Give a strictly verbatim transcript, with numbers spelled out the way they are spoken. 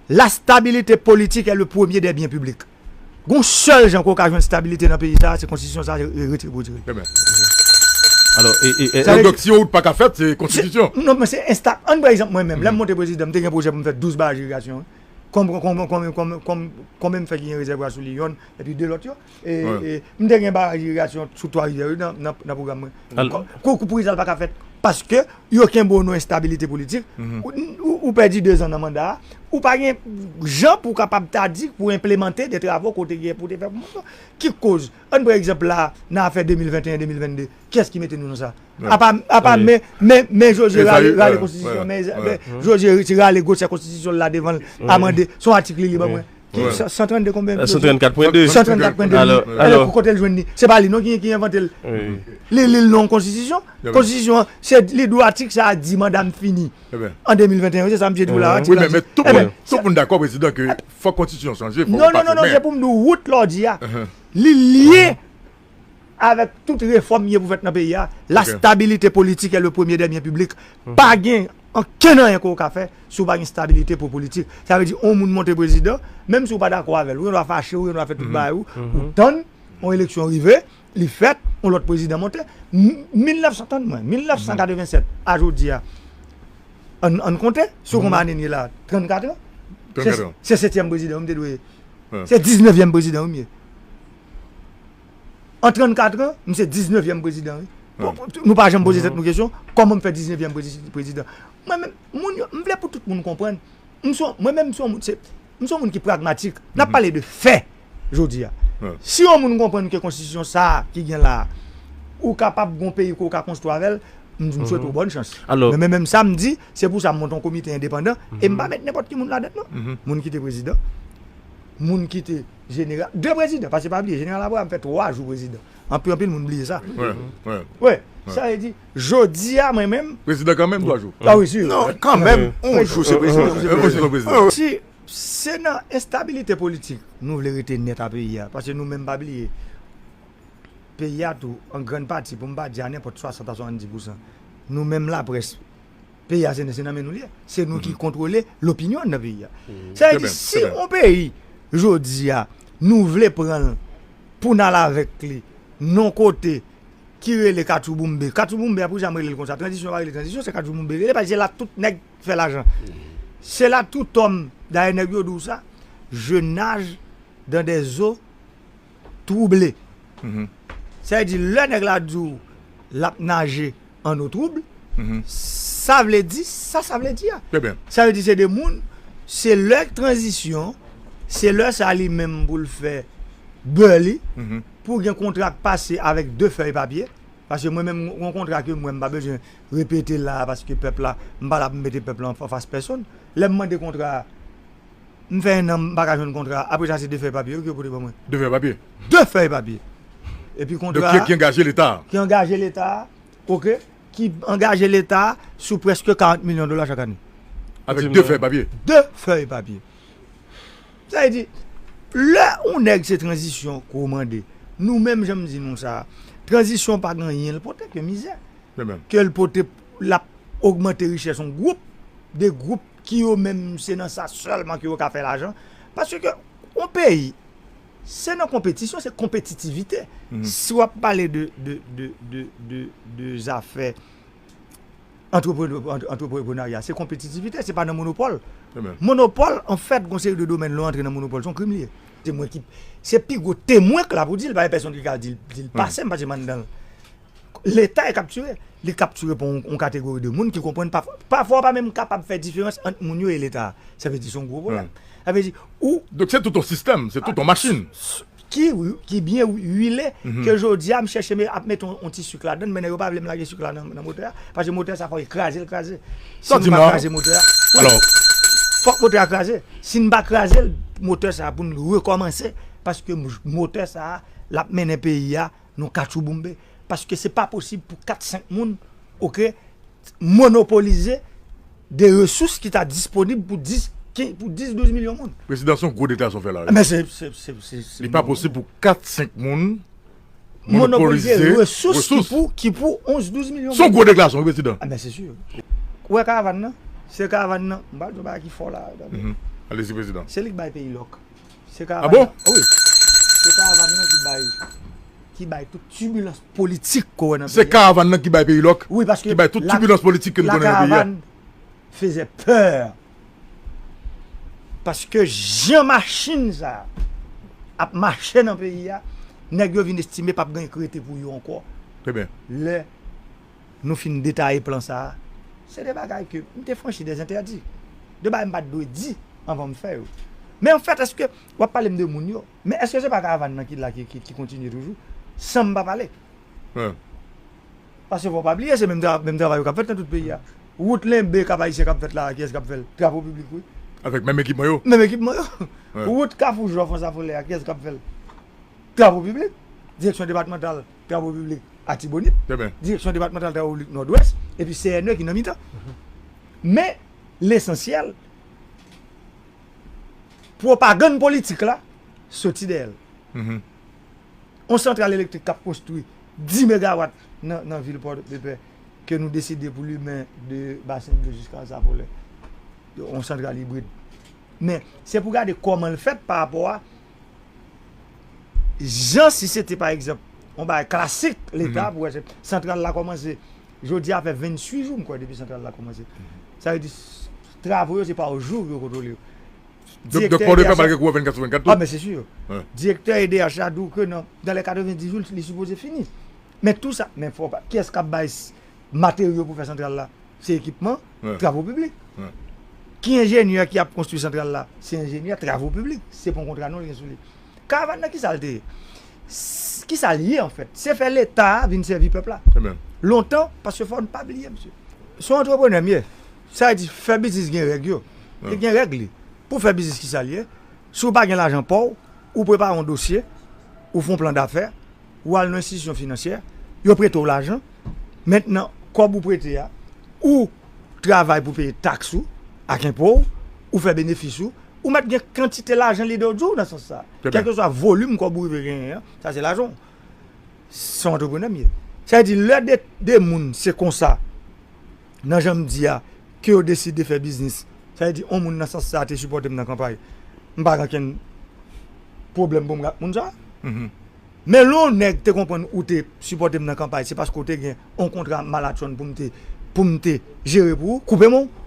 La stabilité politique est le premier des biens publics. Gon sèl jan ke w ka jwenn stabilite nan peyi sa, se konstitisyon sa retire pou retire. Alò, e, e, e, donk, donk, si yon wout pa ka fèt, se konstitisyon. Non, men se ensta. Ann pran egzanp mwen menm. Lè m monte prezidan, m te gen pwojè pou m fè douz baraj irigasyon. Konbyen m fè ki gen rezèvwa sou li? Yonn, epi de lòt yo. E, e, m te gen baraj irigasyon sou Twa Rivyè wi nan, nan, nan pwogram mwen. Kou, kou pou sa l pa ka fèt. Paske yo kenbe w nan enstabilite politik. Ou, ou, ou pèdi de zan nan manda a. Ou pa gen jan pou w kapab ta di pou enplemante de travo kote gen pou te fè pou moun yo. Ki koz? Ann pran egzanp la, nan afè de mil venteyen de mil vennde. Kiyès ki mete nou nan sa? Apa, apa men, men, men Jozye rale, rale konstitisyon, men, men Jozye ti rale gwosè konstitisyon la devan l, amande, se yon atik li li ban mwen. Ki, san, san trannde konbyen? San trannkat pwen de. San trannkat pwen de. Alò, alò, kote l jwenn li? Se pa li non ki, ki envante l. Li, li l nan yon konstitisyon. Konstitisyon an, se li dwe atik sa a di manda m fini. An de mil venteyen, se sa misye di w la, atik la di. Wi, men, men tout moun, tout moun dakò, prezidan, ke fòk konstitisyon chanje, fòk. Non, non, non, non, se pou m di w wout la w di a. Li lye avèk tout refòm ki gen pou fèt nan peyi a, la stabilité politique est le premier des biens publics. Pa gen ankenn anyen ke w ka fè si w pa gen stabilite pou politik. Sa vle di, yon moun monte prezidan, menm si w pa dakò avè l, ou gen dwa fache, ou gen dwa fè tout bagay ou, ou tann, yon eleksyon rive, li fèt, yon lòt prezidan monte. Mil nèf san, tann mwen, mil nèf san katrevennsèt a jodi a, ann, ann konte, si w konn ane n ye la, trannkat an, se setyèm prezidan wi m te dwe ye. Se diznevyèm prezidan wi m ye. An trannkat an, m se diznevyèm prezidan wi. Nou pa janm poze tèt nou kesyon, kòman m fè diznevyèm prezidan? Mwen menm, moun yo, m vle pou tout moun konprann. M se, mwen menm, m se yon moun, se, m se yon moun ki pragmatik. N ap pale de fè jodi a. Si yon moun konprann ke konstitisyon sa a ki gen la a, ou kapab gon peyi ke w ka konstwi avè l, m, m swete w bòn chans. Men, men menm sa m di, se pou sa m monte yon komite endepandan e m pa met nenpòt ki moun ladan l non. Moun ki te prezidan, moun ki te jeneral, de prezidan, paske pa bliye, jeneral Abraham fè twa jou prezidan. Anpil, anpil moun bliye sa. Wi, sa vle di, jodi a, mwen menm. Prezidan kanmenm, twa jou. A wi, si. Non, kanmenm, yon jou se prezidan. Si se nan enstabilite politik nou vle rete nèt a peyi a, paske nou menm pa bliye, peyi a tou, an grann pati, pou m pa di a nenpòt swasant a swasanndis pousan, nou menm laprès, peyi a se, se nan men nou li ye. Se nou ki kontwole lopinyon nan peyi a. Sa vle di, si yon peyi, jodi a, nou vle pran l pou n al avèk li, nan kote ki rele katchouboumbe. Katchouboumbe a, poukisa m rele l konsa? Tranzisyon pa rele tranzisyon, se katchouboumbe rele, paske se la tout nèg fè lajan. Se la tout òm, dayè nèg yo di w sa, je nage dans des eaux troublées. Sa vle di, lè nèg la di w l ap naje an eau trouble, sa vle di sa sa vle di a. Sa vle di se de moun, se lè tranzisyon, se lè sa li menm pou l fè bè li, pou gen kontra k pase avèk de fèy papye. Paske mwen menm, yon kontra ke mwen, m pa bezwen repete la, paske pèp la, m pa la pou m mete pèp la anfas pèsonn. Lè m mande kontra a, m fè en an, m pa ka jwenn kontra a. Apre sa, se de fèy papye wi ke yo pote ban mwen. De fèy papye? De fèy papye. Epi kontra a. Donk, ki, ki angaje Leta a? Ki angaje Leta a, oke? Ki angaje Leta a sou prèske karant milyon dola chak ane. Avèk de fèy papye? De fèy papye. Sa vle di, lè yon nèg se tranzisyon ke w mande, nou menm jan m di nou sa, tranzisyon pa gen anyen l pote ke mizè. Ke l pote, l ap ogmante richès yon gwoup, de gwoup ki yo menm se nan sa sèlman ke yo ka fè lajan. Paske yon peyi, se nan konpetisyon, se konpetitivite. Si w ap pale de, de, de, de, de, de zafè antrepre-, antreprenarya, se konpetitivite, se pa nan monopòl. Monopòl, anfèt, gon seri de domèn, lè w antre nan monopòl, se yon krim li ye. Se mwen ki, se pi gwo temwen k la pou di l, pa gen pèsonn ki ka di l, di l pase m, paske m anndan l. Leta e kaptire. Li kaptire pou yon, yon kategori de moun ki konprann pa, pafwa w pa menm kapab fè diferans ant moun yo e Leta. Sa vle di se yon gwo pwoblèm. Sa vle di, ou. Donk se tout yon sistèm, se tout yon machin. Ki, ki byen wile, ke jodi a m chèche ap mete yon, yon ti sik ladan l, men nèg yo pa vle m lage sik la nan, nan motè a, paske motè sa fò yo kraze l, kraze. Si nou pa kraze motè a, fòk motè a kraze. Si n pa kraze l, motè sa pou n rekòmanse, paske motè sa l ap mennen peyi a nan katchouboumbe. Paske se pa posib pou kat, senk moun, oke, monopolize de resous ki ta disponib pou dis, kenz, pou dis, douz milyon moun. Prezidan, se yon gwo deklarasyon w fè la wi. Men se, se, se, se, se. Li pa posib pou kat, senk moun monopolize resous ki pou, ki pou onz, douz milyon moun. Se yon gwo deklarasyon wi, prezidan. A men se si. Ou wè karavàn nan? Se karavàn nan. M pral di yon bagay ki fò la. Alezi, prezidan. Se li k bay peyi lòk. Se Ah bon? Wi. Se karavàn nan ki bay ki bay tout tibilans politik ko nan Se karavàn nan ki bay peyi lòk. Wi, paske Ki bay tout tibilans politik ke nou konnen nan peyi a. Faisait peur. Paske jan machin sa ap mache nan peyi a, nèg yo vin estime p ap gen krete pou yo ankò. Trè byen. Lè nou fin detaye plan sa a, se de bagay ke m te franchi de entèdi. De bagay m pa t dwe di anvan m fè yo. Men anfèt, èske w ap pale m de moun yo? Men èske se pa karavàn nan ki la ki, ki, ki kontinye toujou? San m pa pale. Paske fò w pa bliye, se menm tra, menm travay yo k ap fèt nan tout peyi a. Wout Lenbe Kap Ayisyen k ap fèt la, kiyès k ap fè l? Travo piblik, wi. Avèk menm ekipman yo. Menm ekipman yo. Wout Kafou Jò Fon Safo lè a, kiyès k ap fè l? Travo piblik. Direksyon depatmantal travo piblik Atibonit. Direksyon depatmantal travo piblik Nòdwès. Epi C N E ki nan mitan. Men, lesansyèl, pwopagann politik la soti dèyè l. On santral elektrik k ap konstwi dis megawat nan, nan vil Pòdepè, ke nou deside pou limen de Basen Dlo jiska Zavolè. On santral ibrid. Men, se pou gade kòman l fèt pa rapò a jan si se te, pa egzanp, on bagay klasik Leta, pou wè se santral la kòmanse. Jodi a fè venntuit jou, m kwè, depi santral la kòmanse. Sa vle di, travo yo, se pa o jou yo kontwole yo. Donk, donk, Pòdepè malgre kouran vennkat sou vennkat tou. Ah, men se si. Direktè E D H la di w ke nan, dans les quatre-vingt-dix jou, li sipoze fini. Men tou sa, men fò pa, kiyès k ap bay materyo pou fè santral la? Se ekipman, travo piblik. Ki enjenyè ki ap konstwi santral la? Se enjenyè travo piblik. Se pa yon kontra non li gen sou li. Karavàn nan ki sa l te ye? Ki sa l ye anfèt? Se fè Leta a vin sèvi pèp la. Lontan, paske fò n pa bliye, mesye. Se yon antreprenè m ye. Sa vle di, fè biznis gen règ yo. Li gen règ li. Pou fè biznis ki sa l ye, si w pa gen lajan pa w, ou prepare yon dosye, ou fè yon plan dafè, ou al nan enstitisyon finansyè, yo prete w lajan. Mentnan, kòb ou prete a, ou travay pou peye taks ou, ak enpo w, ou fè benefis ou, ou mèt gen kantite lajan li dwe w di w nan sans sa. Kèlkeswa volim kòb ou rive genyen an, sa se lajan w. Se yon antreprenè m ye. Sa vle di, lè de, de moun se konsa, nan jan m di a, ke yo deside fè biznis, sa vle di, yon moun nan sans sa te sipòte m nan kanpay. M pa gen okenn pwoblèm pou m ak moun sa. Men lè yon nèg te konprann ou te sipòte m nan kanpay, se paske w te gen yon kontra malatchonn pou m te, pou m te jere pou ou, koupe men w.